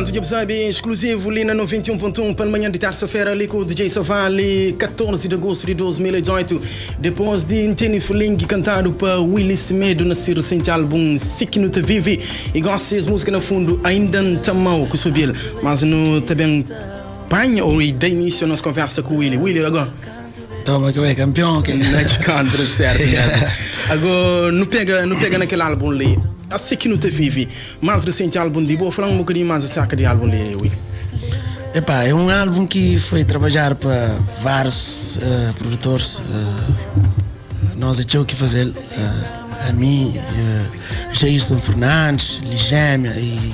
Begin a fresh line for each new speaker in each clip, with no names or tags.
Portanto, dja sabe, exclusivo ali na 91.1 para manhã de terça-feira ali com o DJ Savali, 14 de agosto de 2018, depois de Nteni Feeling cantado para Willy Semedo na seu recente álbum Si Ki Nu Ta Vive. E gosta dessa música no fundo, ainda não tá mal com o Subil, mas no também panha ou dá início a nossa conversa com o Willy. Willy, agora.
Toma que é campeão que
Não te contra, certo mesmo. Agora, não pega naquele álbum ali. Assim que não te vive. Mais recente álbum de boa, falar um bocadinho mais acerca de álbum ali, Willy.
Epá, é um álbum que foi trabalhar para vários produtores. Nós é tinha que fazer. A mim, Jailson Fernandes, Ligêmia e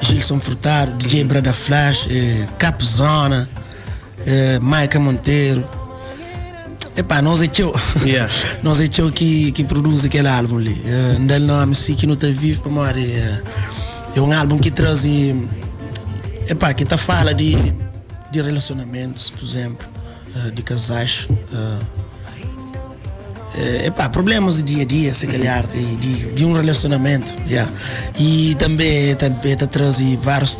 Gilson Furtado, DJ Brada Flash, Capzona, Maica Monteiro. Epá, nós é teu. Nós é teu que produz aquele álbum ali. Dá nome Si Que Não Tá Vivo para morrer. É um álbum que traz. Epá, que tá fala de relacionamentos, por exemplo, de casais. Epá, problemas de dia a dia, se calhar, e de um relacionamento. Yeah. E também tá traz vários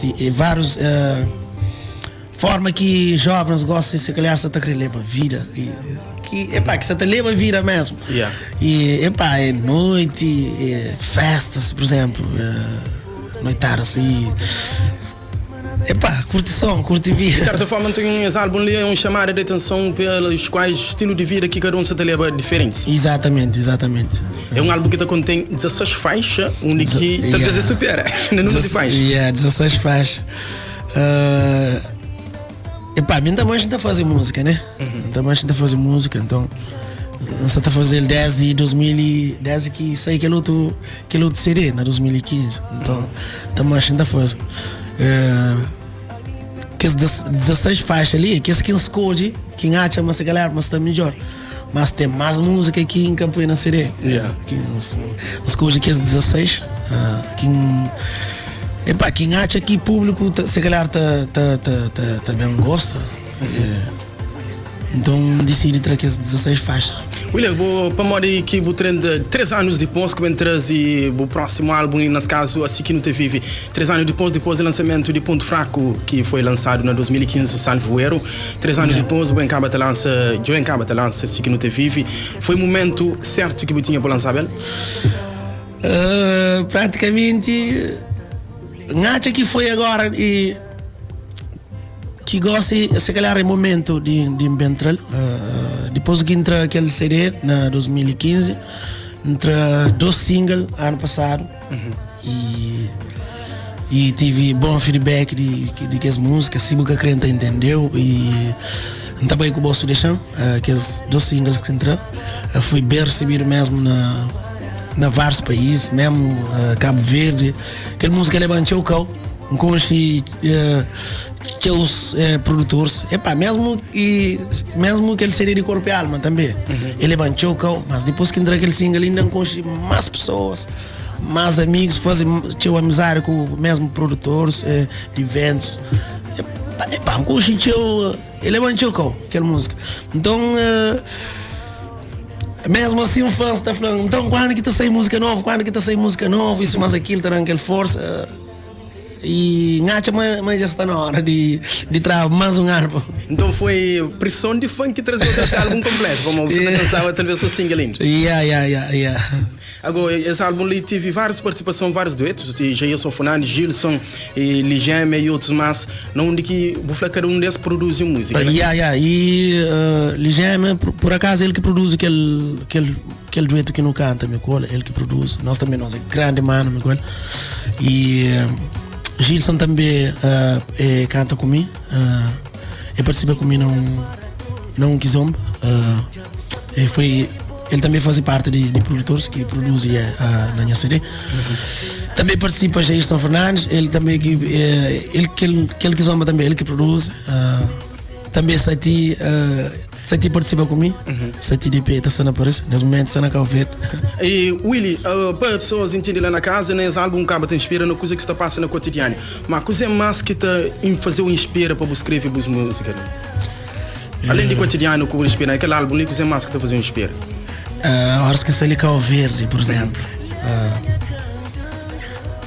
forma que jovens gostam, se calhar, se tá querer levar a vida. E, que, epá, que se tá leva a vida mesmo. E, epá, é noite, é festas, por exemplo, noitadas e. Epá, curte som, curte vida.
De certa forma, tem um álbum ali, é um chamada de atenção pelos quais estilo de vida que cada um se te leva diferente.
Exatamente.
É um álbum que contém 16 faixas, onde que talvez supera no número de faixas.
Yeah, 16 faixas. Epá, a mim também a gente tá fazer música, né? Também a gente tá fazer música, então. Você tá fazendo desde 2010 que saí aquele outro CD, na 2015. Então, também a gente tá fazendo. Que as 16 faixas ali, que esse que escolhe, quem acha, mas se calhar, mas está melhor. Mas tem mais música aqui em Campo na CD. Que escolhe que as 16, epá, quem acha que público se calhar tá, também gosta. Então decidi trazer as 16 faixas.
William, vou para modo que vou trend 3 anos depois que vem trazer o próximo álbum, e nesse caso, Assim Que Não Te Vive. 3 anos depois do lançamento de Ponto Fraco, que foi lançado em 2015, o Salvo Erro. 3 anos depois, o Encaba te lança, Joe Encaba te lança Assim Que Não Te Vive. Foi o momento certo que eu tinha para lançar, bem?
Praticamente, acho que foi agora e que gosto, se calhar é momento de entrar. Depois que entra aquele CD na 2015, entra dois singles ano passado e tive bom feedback de que as músicas, se que a crente entendeu e também com o bolso deixando, aqueles dois singles que entrou, foi bem recebido mesmo na vários países, mesmo Cabo Verde, aquela música levantou o cão, com os seus produtores, epá, mesmo que ele seria de corpo e alma também, ele levantou o cão, mas depois que entrou aquele single ainda conheci mais pessoas, mais amigos, fazem tinha amizade com o mesmo produtores de eventos. Epá, conheci ele levantou o cão, aquela música. Então, mesmo assim, um fã está falando, então quando que tá saindo música nova? Quando que tá saindo música nova? Isso, mais aquilo, tá dando aquela força. E acha, mas já está na hora de trazer mais um álbum.
Então foi pressão de fã que trazia outro álbum completo. Como você pensava, talvez o single ainda.
Yeah.
Agora, esse álbum ali teve várias participações, vários duetos, de Jailson Fernandes, Gilson, e Ligêmia e outros mais, onde que vou falar cada um desses produziu música.
Né? Yeah. E Ligêmia, por acaso, ele que produz aquele dueto que não canta, meu cola, ele que produz. Nós também, nós é grande mano, meu cola. E Gilson também canta comigo. Ele participa comigo num Kizomba. Ele também faz parte de produtores que produzem na minha CD. Também participa Jailson Fernandes, ele também que ele que ele, que ele Kizomba também, ele que produz. Também Sati participa comigo. Sati DP está sendo aparece, nesse momento está na Cabo Verde.
E Willy, para pessoas entenderem lá na casa, nesse álbum acaba te inspira na coisa que está passando no cotidiano. Mas coisa é mais que te fazer o inspira para você escrever boas música, né? Além de cotidiano que o inspira, aquele álbum ali, coisa é mais que te fazer o inspira.
Horas que está ali Cabo Verde, por exemplo.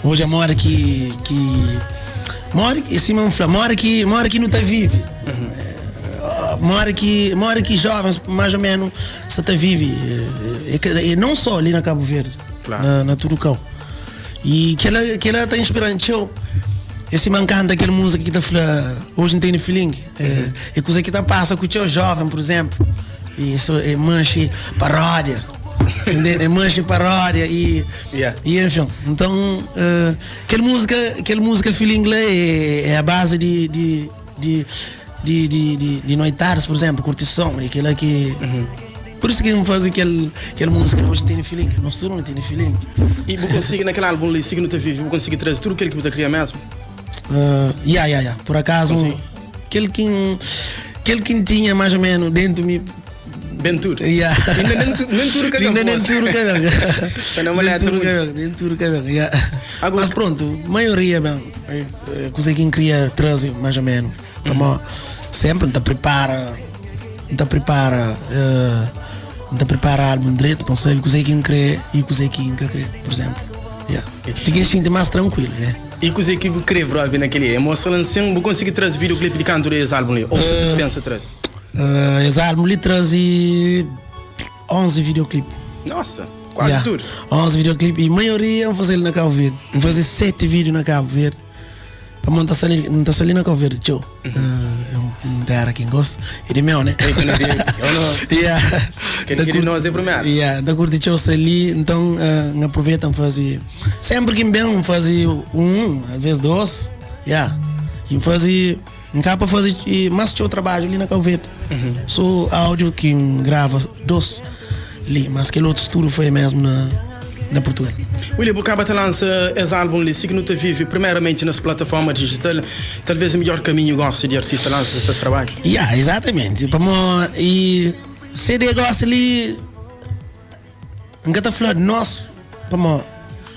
Hoje a mora que. Modi ki, sima N fla, modi ki, modi ki nu ta vive, modi ki, modi ki jovens mais ou menos sa ta vive, e não só li na Cabo Verde, na, na tudu kau. E kela, kela ta inspira-m txeu. É sima N kanta kel múzika ki ta fla Hoje N tene feeling. É kuza ki ta pasa ku txeu joven, por exemplo. E so, é manxe paródia. Entende? É manxe paródia e,
Yeah.
e enfim. Então, kel múzika, kel múzika feeling la é, é a base di, di, di, di, di, di, di noitadas, por exemplo, curtição. É kela ki. Por isso ki N faze kel, kel múzika la, Hoje N tene feeling. Nos tudu nu tene feeling.
E bu konsigi na kel álbum li, si ki nu ta vive, bu konsigi traze tudu kel ki bu ta kria mesmu?
Ya, ya, ya. Por acaso,
Konsigi?
kel ki N, kel ki N tinha mais ou menos dentu mi.
Ben tudu?
Ya.
Inda nen, nen tudu ka ben
Inda nen
forsa.
tudu ka ben.
Sa na
Nen
maleta
tudu ka
mutu.
ben, nen tudu ka ben, ya.
Agora,
Mas pronto, maioria ben. Kuze ki N kria traze mais ou menos. Pamodi sempre N ta pripara, N ta pripara, N ta pripara álbum dretu pa N sabe kuze ki N kre i kuze ki N ka kre, por exemplo. Ya. Ti ki N xinti más trankuilu, né?
I kuze ki bu kre propi na kel-li? É mostra la nsin, bu konsigi traze videoclip di kantu di es álbum li? Ou sa ta pensa traze?
Es álbum li traze 11 videoclip.
Nossa, quase
Yeah,
tudo.
11 videoclip e maioria N faze-l na Cabo Verde. N faze 7 vídeo na Cabo Verde. Pamodi N ta sta li, N ta sta li na Cabo Verde txeu. É un terra ki N gosta. É di meu, né?
É ki no di, eu no.
Yeah.
Kel
Ta
ki di
curti,
nos é primeru.
yeah, N ta curti txeu sta li, nton N aproveita N faze. Sempre ki N ben N faze un, alvês dos, yeah. E N faze, N ka pa faze mas txeu trabadju li na Cabo Verde. So áudio ki N grava dos li, mas kel otus tudu foi mesmu na na Portugal.
Willy, bu kaba ta lansa es álbum li, si ki nu ta vive primeramenti nas plataforma digital, talvez é midjor kaminhu gosi di artista lansa ses trabadju?
Yeah, exatamente, pamo e CD gosi li N ka ta fla nos, pamo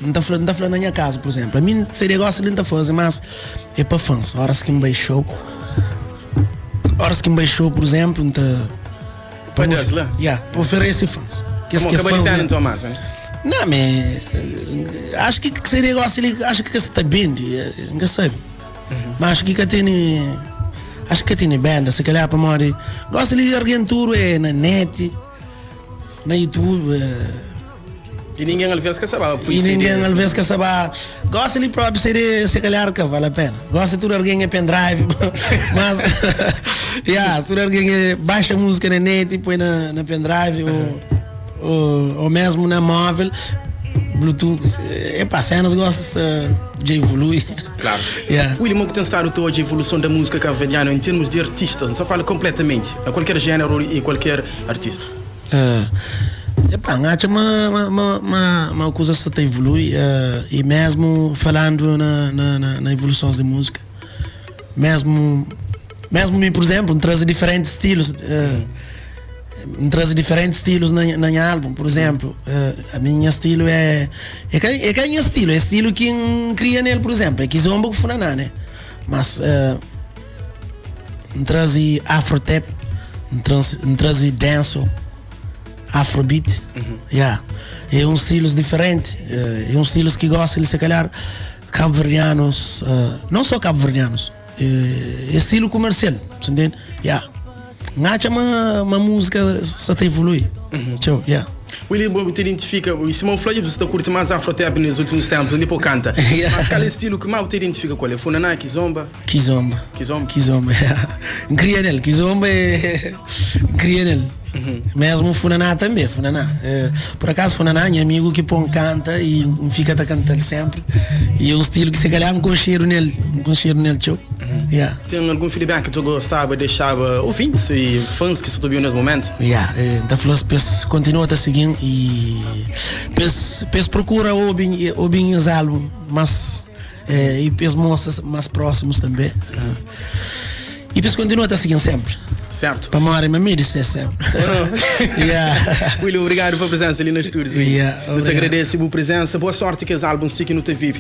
N ta fla, N ta fla na nha kazu, por exemplo, ami CD gosi li N ta faze, mas é pa fãs, oras ki N bai show, oras ki N bai show, por exemplo, N ta
Pa das la?
Yeah, pa oferece fãs. Kes
Pamo
ki é
ka bali
fãs
pena
mesmo.
nton mas, né?
Não, me acho que CD gosi li, acho que ka ta bende, N ka sabe. Mas acho que ka tene, acho que ka tene benda, se calhar pamodi gosi li argen tudo é na net. Na YouTube.
E ninguém alvês ka sababa pui
E
CD.
ninguém alvês ka sababa. Gosta li próprio CD, se calhar ka vale a pena. Gosta tudo alguém é pendrive, mas yeah, tudo alguém é baixa música na net e põe na, na pendrive ou mesmo na móvel, Bluetooth. Epá, cenas gostam de evoluir.
Claro.
Yeah.
William, o que tem estado hoje a evolução da música cabo-verdiana em termos de artistas, não se fala completamente, a qualquer género e qualquer artista.
Epá, N atxa ma, ma, ma, ma, ma kuza sta ta evolui e mesmu falandu na, na, na, na evoluson di múzika, mesmu, mesmu mi, por exemplo, N traze diferentes stilus, N traze diferentes stilus na, na nha álbum, por exemplo, ami nha stilu é, é ka, é ka nha stilu, é stilu ki N kria nel, por exemplo, é kizomba ku funaná, né? Mas N traze afro tap, N traze dancehall, afrobeat, yeah. É uns stilos diferente, é uns stilos ki gosta di se calhar cabo-verdianos, não só cabo-verdianos, é estilo comercial, você entende? Yeah. N atxa ma, ma música sa ta evolui txeu, yeah.
Willy, bo te identifica, e Simão Flávio, você ta curte mais afro-trap nos últimos tempos, ali pô canta.
Yeah.
Mas qual é o estilo que mais te identifica com ele? É Funaná, Kizomba?
Kizomba.
Kizomba?
Kizomba, yeah. N kria nel, Kizomba é. N kria nel. Mesmo Funaná também, Funaná. Por acaso Funaná, nha amigo ki pon canta e N fica ta cantal sempre. E é um estilo que se calhar N conchedo nel, N conchedo nel txeu. Yeah.
Tem algum feedback que tu gostava de deixava ouvintes e fãs que se tu viu nesse momento?
Yeah, N ta fla-s pa es kontinua ta sigi-m i pa es, pa es prokura obi, obi nhas álbum mas i pa es mostra más próximos tanbê i pa es kontinua ta sigi-m sénpri.
Certo.
Pamodi ma mi di ser sénpri. Yeah.
Willy, obrigado pa presença ali na estúdios, Willy.
Yeah,
Nu ta
obrigado.
agradece bu presença. Boa sorte ku es álbum Si Ki Nu Ta Vive.